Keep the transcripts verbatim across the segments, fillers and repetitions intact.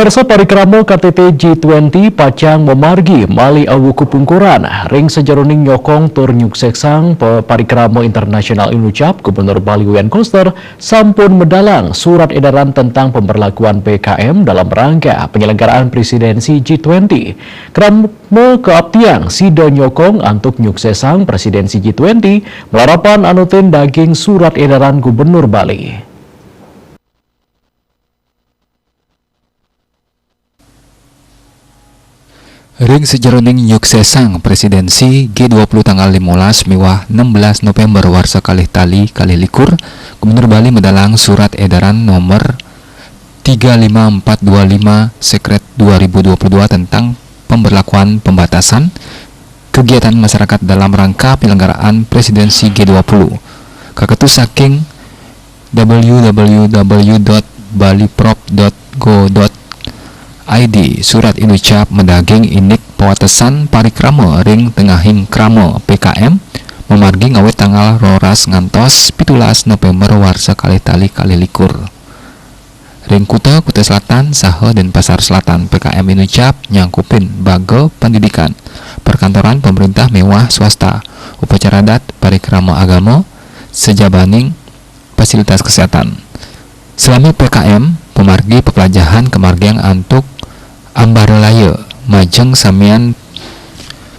Pirsa, parikrama K T T G twenty pacang mamargi malih awuku pungkuran. Ring sajeroning nyokong tur nyuksesang pa-, parikrama internasional Inucap, Gubernur Bali Wayan Koster sampun medalang surat edaran tentang pemberlakuan P K M dalam rangka penyelenggaraan presidensi G twenty. Krama kaaptiang sida nyokong antuk nyuksesang presidensi G twenty, malarapan anutin daging surat edaran Gubernur Bali. Ring sajeroning nyuksesang presidensi G dua puluh tanggal limolas miwah enam belas November warsa kalih tali kalih likur, Gubernur Bali medalang surat edaran nomor tiga lima empat dua lima sekret dua ribu dua puluh dua tentang pemberlakuan pembatasan kegiatan masyarakat dalam rangka penyelenggaraan presidensi G dua puluh. Kaketus saking w w w dot baliprop dot go dot i d, surat Inucap madaging indik pawatesan parikrama ring tengahing krama P K M mamargi ngawit tanggal roras ngantos pitulas November warsa kalih tali kalih likur. Ring kuta-kuta selatan saha Denpasar Selatan, P K M Inucap nyangkupin baga pendidikan, perkantoran pemerintah miwah swasta, upacara adat, parikrama agama, sajabaning fasilitas kesehatan. Salami P K M, pamargi pepelajahan kamargiang antuk ambara laya majeng samian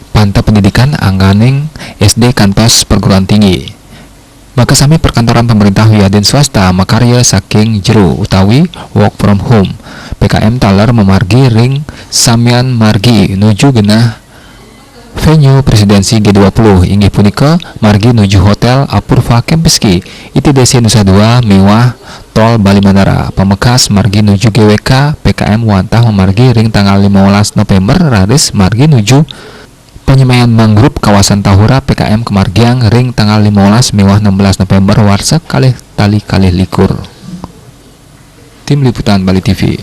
panta pendidikan angganing S D kantos perguruan tinggi. Makasami perkantoran pemerintah wiadin swasta makarya saking jero utawi work from home. P K M taler mamargi ring samian margi nuju genah venue presidensi G dua puluh, inggih punika margi nuju Hotel Apurva Kempinski, I T D C Nusa Dua miwah Tol Bali Menara. Pamekas margi nuju G W K, P K M wantah mamargi ring tanggal limolas November, raris margi nuju panyemaian mangrove kawasan Tahura, P K M kamargiang ring tanggal limolas miwah enam belas November warsa kalih tali kalih likur. Tim Liputan Bali T V.